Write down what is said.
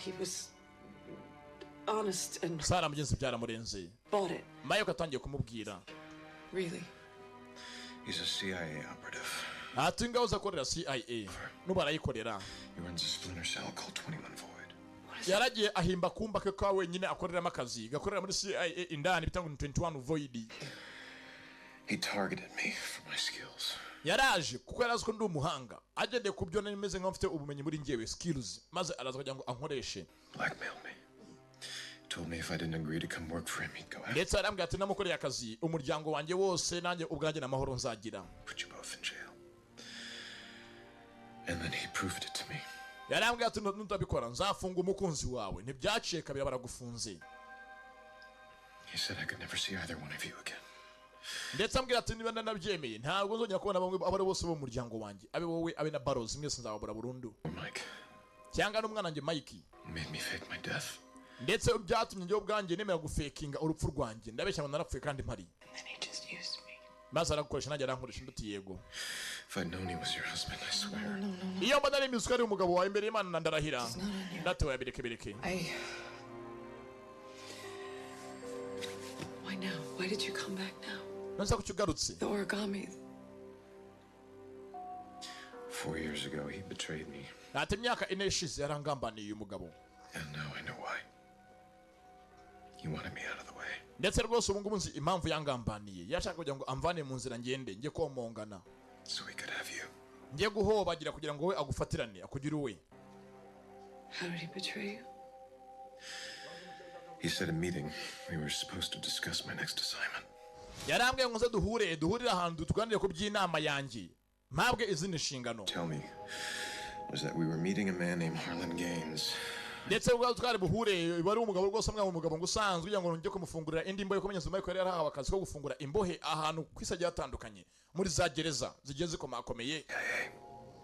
He was honest and Sara mugenzi byaramurenze. bought it. Mike atangiye kumubwira. Really. He's a CIA operative. Ati ingabo zakorera CIA, n'ubu arayikorera. He runs a splinter cell called 21 Void. Yaragiye ahimba akumba ke ka wenyine akoreramo akazi, gakorera muri CIA indani, bita ngo ni 21 Void. He targeted me for my skills. Yaraje kuko yari azi ko ndi umuhanga, agendeye ku byo nari meze nkaho mfite ubumenyi muri njyewe, skills, maze araza kugira ngo ankoreshe. Blackmailed me. Told me if I didn't agree to come work for him, he'd go after Ndetse arambwira ati namukoreye akazi, umuryango wanjye wose nanjye ubwanjye n'amahoro nzagira. put you both in jail. And then he proved it to me. Yarambwira ati nutabikora nzafunga umukunzi wawe. Ntibyaciye kabiri baragufunze. He said I could never see either one of you again. Ndetse ambwira ati niba nanabyemeye ntabwo nzongera kubona bamwe abo ari bose bo mu muryango wanjye, abe wowe, abe na Barozi, mwese nzababura burundu. Or Mike. Cyangwa n'umwana wanjye Mike. He made me fake my death. Ndetse byatumye njyewe ubwanjye nemera gufekinga urupfu rwanjye, ndabeshya ngo narapfuye kandi mpari. And then he just used me. Maze aragukoresha, nanjye arankoresha. Undi yego. If I'd known he was your husband, I swear. Iyo mbona ari imiziko ari umugabo wawe, imbere y'Imana ndarahira ndatewe, bireke bireke. I. Why now? Why did you come back now? Nonese kuki ugarutse? The origami. 4 years ago, he betrayed me. Ati imyaka 4 ishize yarangambaniye uyu mugabo. And now I know why. He wanted me out of the way. Ndetse rwose ubu ngubu nzi impamvu yangambaniye, yashaka kugira ngo amvane mu nzira ngende njye komongana. So he could have you. Njye guhobagira kugira ngo we agufatirane, akugire uwe. How did he betray you? He said a meeting. We were supposed to discuss my next assignment. Yarambwiye ngo nze duhure, duhurire ahantu tuganire ku by'inama yanjye, mpabwe izindi nshingano. Tell me was that we were meeting a man named Harlan Gaines. Ndetse ubwo twari buhure wari umugabo rwose umwe, umugabo ngo usanzwe, kugira ngo njye kumufungurira indi mbohe, kuko Michael yari yarahawe akazi ko gufungura imbohe ahantu ku isi hagiye hatandukanye, muri za gereza zigiye zikomakomeye.